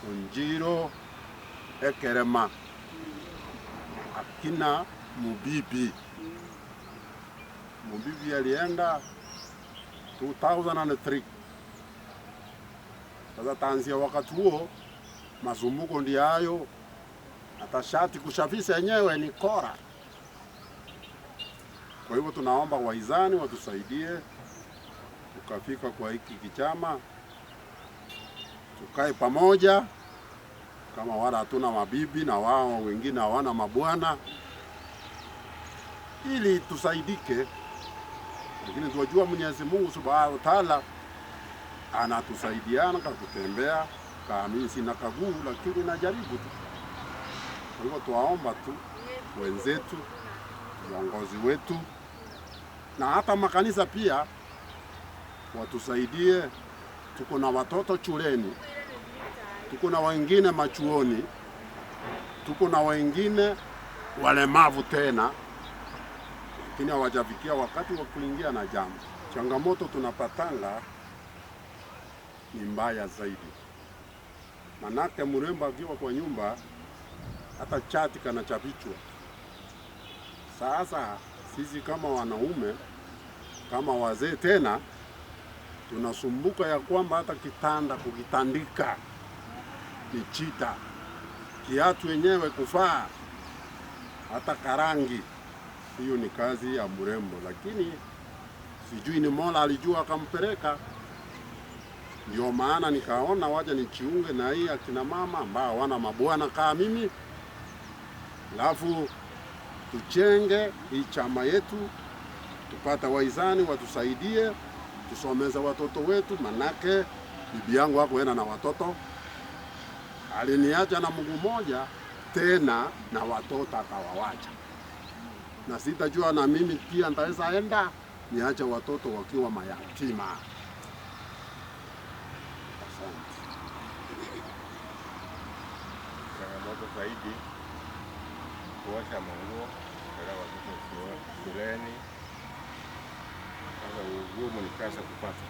Onjiro Ekerema akina Mubibi. Mubibi alienda 2003. Sasa tanzia wakati huo masumbuko ndio hayo, hata shati kushafisha yenyewe ni kora. Kwa hivyo tunaomba waizani watusaidie, tukafika kwa hiki kichama, tukae pamoja kama wala hatuna mabibi na wao wengine hawana mabwana, ili tusaidike. Lakini tunajua Mwenyezi Mungu Subhanahu wa Ta'ala anatusaidiana kwa kutembea, kama sina kaguu, lakini najaribu tu. Kwa hivyo tuwaomba tu wenzetu, viongozi wetu na hata makanisa pia watusaidie. Tuko na watoto shuleni, tuko na wengine machuoni, tuko na wengine walemavu tena, lakini hawajafikia wakati wa kuingia na jambo. Changamoto tunapatanga ni mbaya zaidi, manake mrembo akiwa kwa nyumba hata chati kanachapichwa. Sasa sisi kama wanaume kama wazee tena tunasumbuka ya kwamba hata kitanda kukitandika ni chita, kiatu yenyewe kufaa, hata karangi. Hiyo ni kazi ya mrembo, lakini sijui ni Mola alijua akampeleka. Ndio maana nikaona wacha nichiunge na hii akina mama ambao hawana mabwana kama mimi, alafu tuchenge hii chama yetu, tupate waizani watusaidie, tusomeze watoto wetu. Manake bibi yangu hakuenda na watoto, aliniacha na mguu moja tena na watoto akawawacha, na sitajua na mimi pia nitaweza enda niache watoto wakiwa mayatima. Asante. Changamoto zaidi kuosha manguo, kupeleka watoto shuleni. Sasa ugumu ni pesa kupata.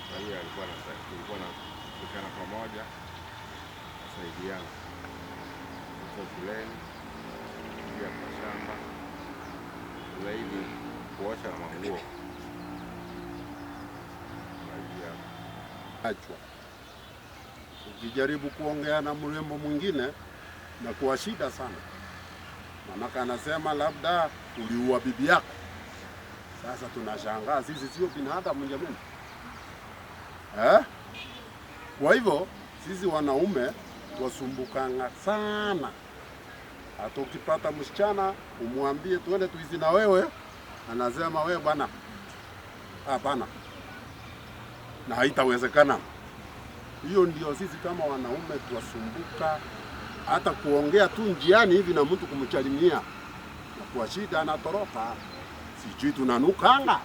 Kwa hiyo tulikuwa na kukutana pamoja, kusaidiana. Watoto shuleni, pia kwa shamba, zaidi kuosha manguo. Achwa. Ukijaribu kuongea na mrembo mwingine na kuwa shida sana, manaka anasema labda uliua bibi yako. Sasa tunashangaa sisi sio binadamu jamani, eh? Kwa hivyo sisi wanaume twasumbukanga sana. Hata ukipata msichana umwambie tuende tuishi na wewe, anasema wewe bwana, hapana, na haitawezekana. Hiyo ndio sisi kama wanaume twasumbuka. Hata kuongea tu njiani hivi na mtu kumchalimia na kwa shida anatoroka, sijui tunanukanga.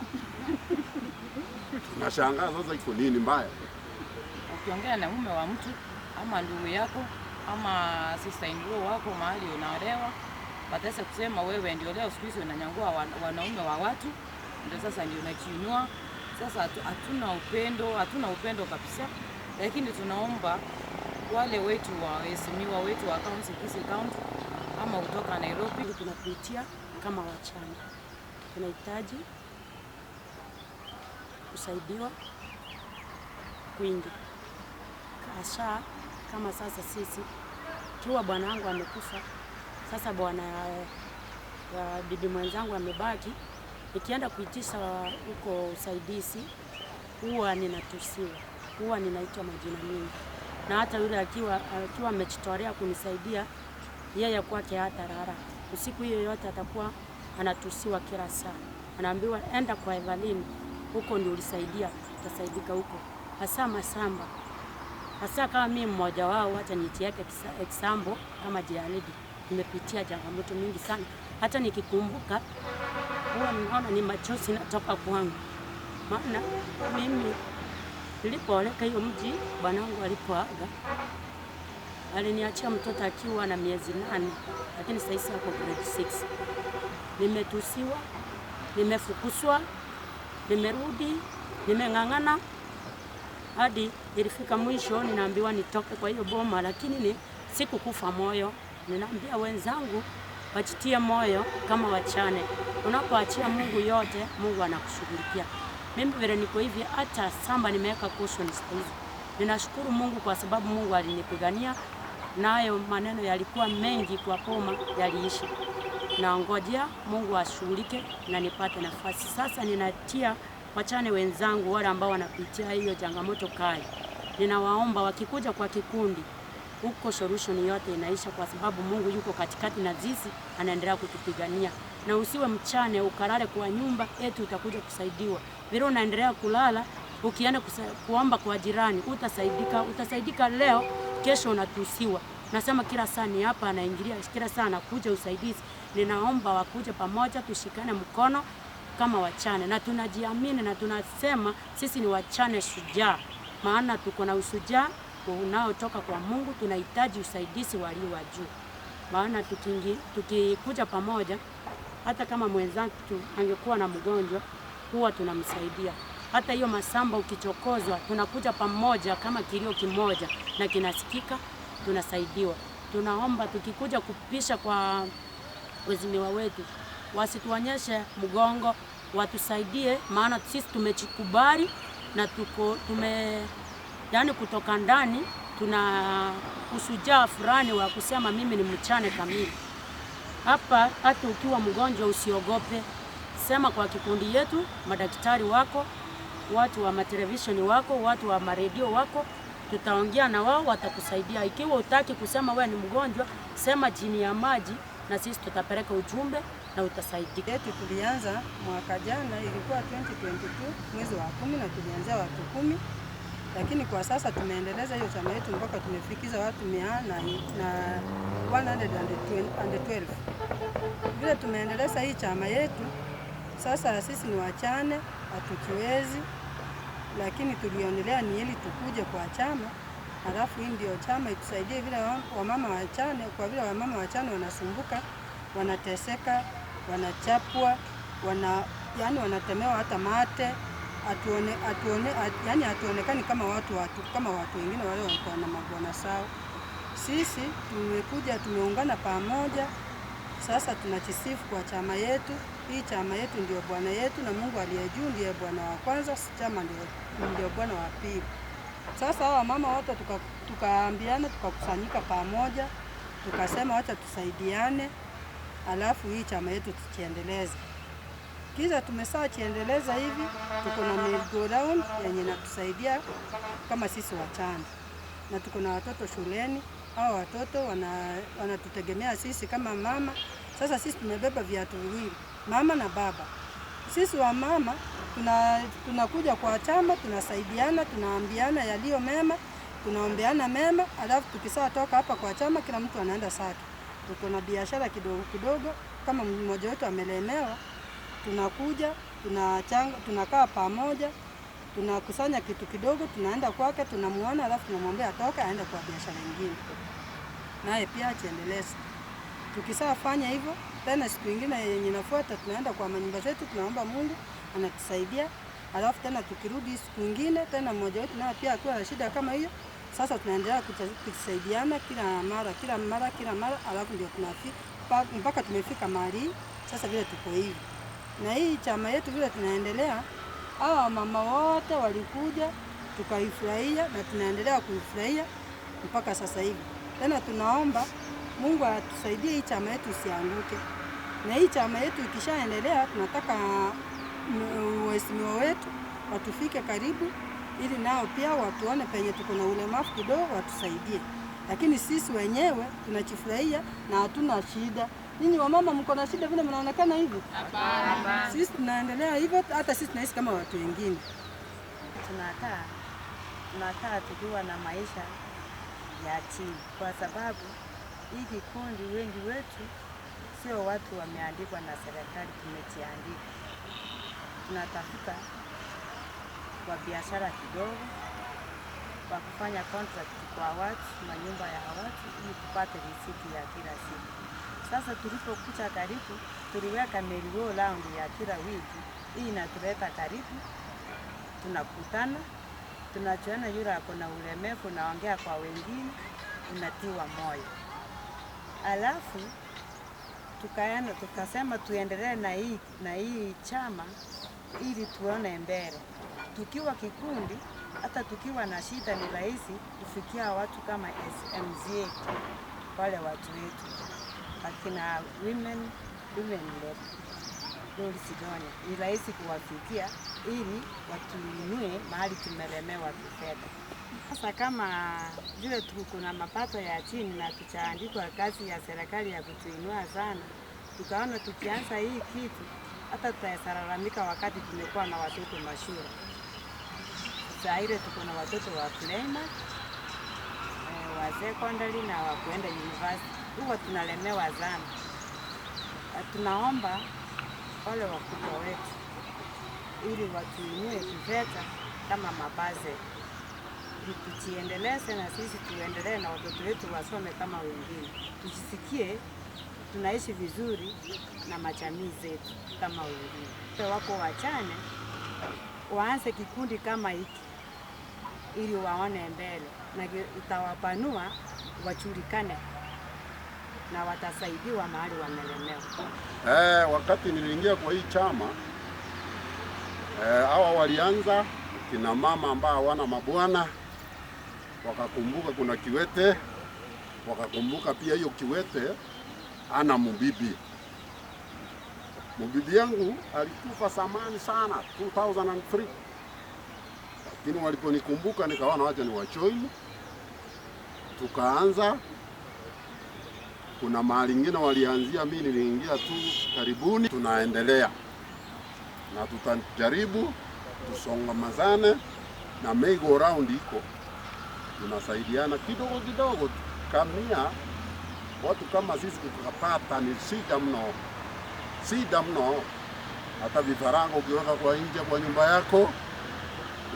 Tunashangaa sasa iko nini mbaya. Ukiongea na mume wa mtu ama ndugu yako ama sister in law wako mahali unaolewa, wataweza kusema wewe ndio leo siku hizi unanyangua wanaume wa watu, ndio sasa ndio unajiinua. Sasa hatuna upendo, hatuna upendo kabisa. Lakini tunaomba wale wetu waheshimiwa wetu wa county, Kisii County ama kutoka Nairobi, tunapitia kama wachana, tunahitaji kusaidiwa kwingi, hasa kama sasa sisi kiwa bwanangu amekufa, sasa bwana ya bibi mwenzangu amebaki, nikienda kuitisha huko usaidizi huwa ninatusiwa, huwa ninaitwa majina mingi, na hata yule akiwa amejitolea kunisaidia, yeye kwake hata rara usiku hiyo yote atakuwa anatusiwa kila saa, anaambiwa enda kwa Evelyn, huko ndio ulisaidia, utasaidika huko. Hasa masamba, hasa kama mimi mmoja wao, hata nitieke example kama Jialedi, nimepitia changamoto mingi sana, hata nikikumbuka huwa naona ni machozi natoka kwangu, maana mimi nilipooleka hiyo mji, bwanangu alipoaga aliniachia mtoto akiwa na miezi 8, lakini sasa ako grade 6. Nimetusiwa, nimefukuzwa, nimerudi, nimeng'ang'ana. Hadi ilifika mwisho ninaambiwa nitoke kwa hiyo boma, lakini ni sikukufa moyo. Ninaambia wenzangu wajitie moyo kama wachane. Unapoachia Mungu yote, Mungu anakushughulikia. Mimi vile niko hivi, hata samba nimeweka caution hizi. Ninashukuru Mungu kwa sababu Mungu alinipigania, nayo maneno yalikuwa mengi kwa boma yaliisha. Na ngojea Mungu ashughulike na nipate nafasi. Sasa ninatia wachane wenzangu wale ambao wanapitia hiyo changamoto kali, ninawaomba wakikuja kwa kikundi huko solution yote inaisha, kwa sababu Mungu yuko katikati na sisi anaendelea kutupigania. Na usiwe mchane ukalale kwa nyumba eti utakuja kusaidiwa. Vile unaendelea kulala ukienda kuomba kwa jirani utasaidika, utasaidika leo, kesho unatusiwa. Nasema kila saa ni hapa anaingilia, kila saa anakuja usaidizi. Ninaomba wakuje pamoja, tushikane mkono kama wachane, na tunajiamini na tunasema sisi ni wachane shujaa, maana tuko na ushujaa unaotoka kwa Mungu. Tunahitaji usaidizi walio wa juu, maana tukikuja pamoja, hata kama mwenzangu angekuwa na mgonjwa huwa tunamsaidia. Hata hiyo masamba ukichokozwa, tunakuja pamoja kama kilio kimoja na kinasikika, tunasaidiwa. Tunaomba tukikuja kupisha kwa wazimiwa wetu wasituonyeshe mgongo, watusaidie, maana sisi tumechikubali na tuko tume, yani kutoka ndani tuna ushujaa fulani wa kusema mimi ni mchane kamili. Hapa hata ukiwa mgonjwa usiogope, sema kwa kikundi yetu, madaktari wako, watu wa matelevisheni wako, watu wa maredio wako, tutaongea na wao, watakusaidia. Ikiwa utaki kusema wewe ni mgonjwa, sema chini ya maji na sisi tutapeleka ujumbe na utasaidika. Yetu tulianza mwaka jana, ilikuwa 2022 mwezi wa 10, na tulianza watu 10, lakini kwa sasa tumeendeleza hiyo chama yetu mpaka tumefikiza watu 112. Vile tumeendeleza hii chama yetu, sasa sisi ni wachane, hatukiwezi, lakini tulionelea ni ili tukuje kwa chama, alafu hii ndio chama itusaidie vile wamama wachane, kwa vile wamama wachane wanasumbuka, wanateseka, wanachapwa, yani wanatemewa hata mate, yani hatuonekani kama watu kama watu wengine wale walikuwa na mabwana sawa. Sisi tumekuja tumeungana pamoja, sasa tunachisifu kwa chama yetu. Hii chama yetu ndio bwana yetu, na Mungu aliye juu ndiye bwana wa kwanza, chama ndio bwana wa pili. Sasa hawa mama wote tukaambiana, tukakusanyika pamoja, tukasema wacha tusaidiane, alafu hii chama yetu tukiendeleze. Kisha tumesaa chiendeleza hivi, tuko na merry-go-round yenye inatusaidia kama sisi wachana, na tuko na watoto shuleni. Hao watoto wanatutegemea sisi kama mama. Sasa sisi tumebeba viatu viwili, mama na baba. Sisi wa mama tunakuja kwa chama, tunasaidiana, tunaambiana yaliyo mema, tunaombeana mema, alafu tukisaa toka hapa kwa chama kila mtu anaenda sake. Tuko na biashara kidogo kidogo, kama mmoja wetu amelemewa, tunakuja, tunachanga, tunakaa pamoja, tunakusanya kitu kidogo, tunaenda kwake, tunamuona, alafu tunamwambia atoke aende kwa biashara nyingine, naye pia achiendeleze. Tukisafanya hivyo tena, siku nyingine yenye inafuata tunaenda kwa manyumba zetu, tunaomba Mungu anatusaidia, alafu tena tukirudi siku nyingine tena mmoja wetu naye pia akiwa na shida kama hiyo, sasa tunaendelea kusaidiana kila mara kila mara kila mara, alafu ndio tunafika mpaka tumefika mahali sasa vile tuko hivi. Na hii chama yetu vile tunaendelea, hawa mama wote walikuja tukaifurahia na tunaendelea kuifurahia mpaka sasa hivi. Tena tunaomba Mungu atusaidie hii chama yetu isianguke. Na hii chama yetu ikishaendelea, tunataka waheshimiwa wetu watufike karibu, ili nao pia watuone penye tuko na ulemavu kidogo watusaidie. Lakini sisi wenyewe tunachifurahia na hatuna shida. Ninyi wamama mko na shida vile mnaonekana hivi? Hapana. Sisi tunaendelea hivyo, hata sisi tunaishi kama watu wengine. Tunakaa tukiwa na maisha ya chini, kwa sababu hii kikundi wengi wetu sio watu wameandikwa na serikali, tumejiandika. Tunatafuta kwa biashara kidogo, kwa kufanya contract kwa watu, manyumba ya watu, ili tupate risiti ya kila siku. Sasa tulipokuja karibu, tuliweka merry-go-round ya kila wiki. Hii inatuleta karibu, tunakutana, Tunachoona yule ako na ulemavu, unaongea kwa wengine, unatiwa moyo. Alafu tukaenda tukasema tuendelee na hii chama ili tuone mbele. Tukiwa kikundi, hata tukiwa na shida ni rahisi kufikia watu kama SMZA, wale watu wetu akina women rep Dori Sidonia, ni rahisi kuwafikia ili watuinue mahali tumelemewa kifedha. Sasa kama vile tuko na mapato ya chini na tuchaandikwa kazi ya serikali ya kutuinua sana, tukaona tukianza hii kitu hata tutalalamika wakati tumekuwa na watoto mashule. Saa ile tuko na watoto wa primary, wa secondary na wa kuenda university, huwa tunalemewa sana. Tunaomba wale wakubwa wetu ili watuinue kifedha kama mabaze, ili tujiendeleze na sisi tuendelee na watoto wetu wasome kama wengine, tujisikie tunaishi vizuri na majamii zetu kama wengine. Wako wachane waanze kikundi kama hiki ili waone mbele na itawapanua wajulikane na watasaidiwa mahali wamelemewa. Wakati niliingia kwa hii chama, hawa walianza kina mama ambao hawana mabwana, wakakumbuka kuna kiwete, wakakumbuka pia hiyo kiwete ana mubibi. Mubibi yangu alikufa zamani sana 2003, lakini waliponikumbuka nikaona wacha ni wajoin, tukaanza. Kuna mahali ingine walianzia, mimi niliingia tu karibuni. Tunaendelea na tutajaribu tusongamazane na merry go round iko, tunasaidiana kidogo kidogo. Kamia watu kama sisi kukapata ni shida mno, shida mno. Hata vifaranga ukiweka kwa nje kwa nyumba yako